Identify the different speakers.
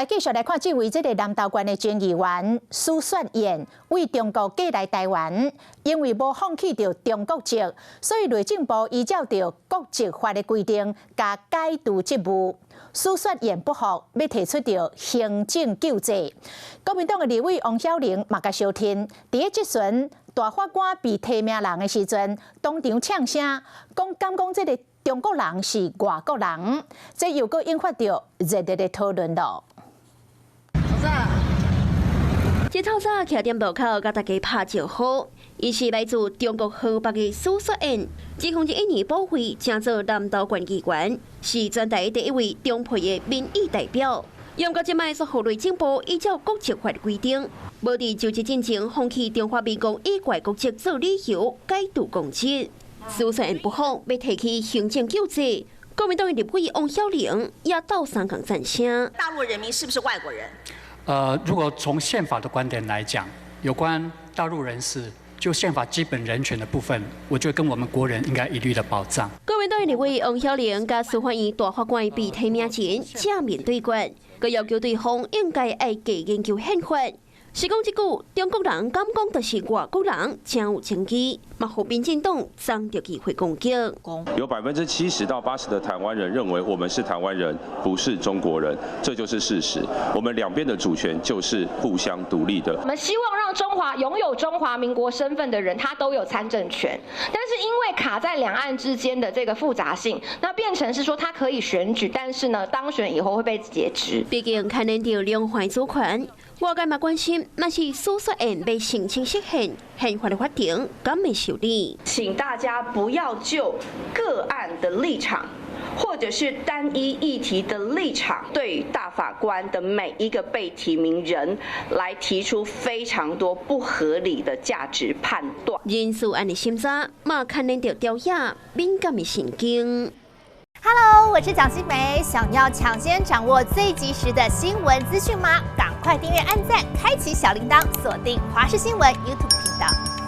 Speaker 1: 來繼續來看這位這个南投縣的前議員許雪燕，為中國過來台灣，因為無放棄著中國籍，所以內政部依照著國籍法的規定，共解除職務。許雪燕不服，欲提出著行政救濟。國民黨的立委王曉玲嘛共相挺，佇咧質詢大法官被提名人的時陣，當場嗆聲，講敢講這个中國人是外國人，這又閣引發著熱烈的討論囉。
Speaker 2: 這透早徛佇路口，共大家拍招呼。伊是來自中國河北的許雪燕，2021年補選成做南投縣議員，是全台第一位中配的民意代表。毋過這擺煞予內政部依照國籍法規定，無佇就職進前放棄中華民國以外國籍做理由，解除公職。許雪燕不服，欲提起行政救濟。國民黨的立委王曉玲也鬥相共贊聲。
Speaker 3: 大陸人民是不是外國人？
Speaker 4: 如果從憲法的觀點來講，有關大陸人士就憲法基本人權的部分，我覺得跟我們國人應該一律的保障。
Speaker 2: 國民黨立委王曉玲佮司法院大法官被提名前正面對決，閣要求對方應該愛加研究憲法。是講這句中國人敢講就是外國人，誠有爭議，嘛予民進黨爭著機會攻擊。
Speaker 5: 有70%到80%的台灣人認為我們是台灣人，不是中國人，這就是事實。我們兩邊的主權就是互相獨立的。
Speaker 6: 我們希望讓中華擁有中華民國身份的人，他都有參政權，但是因為卡在兩岸之間的這個複雜性，那變成是說他可以選舉，但是呢，當選以後會被解職。
Speaker 2: 畢竟牽連著兩岸主權，外界嘛關心，若是許雪燕欲申請釋憲，憲法的法庭敢會受理？
Speaker 7: 請大家不要就個案的立場，或者是單一議題的立場，對大法官的每一個被提名人來提出非常多不合理的價值判斷。
Speaker 2: 人事案的審查，嘛牽連著朝野敏感的神經。
Speaker 8: Hello，我是蔣新梅，想要搶先掌握最及時的新聞資訊嗎？趕快訂閱、按讚、開啟小鈴鐺，鎖定華視新聞 YouTube 頻道。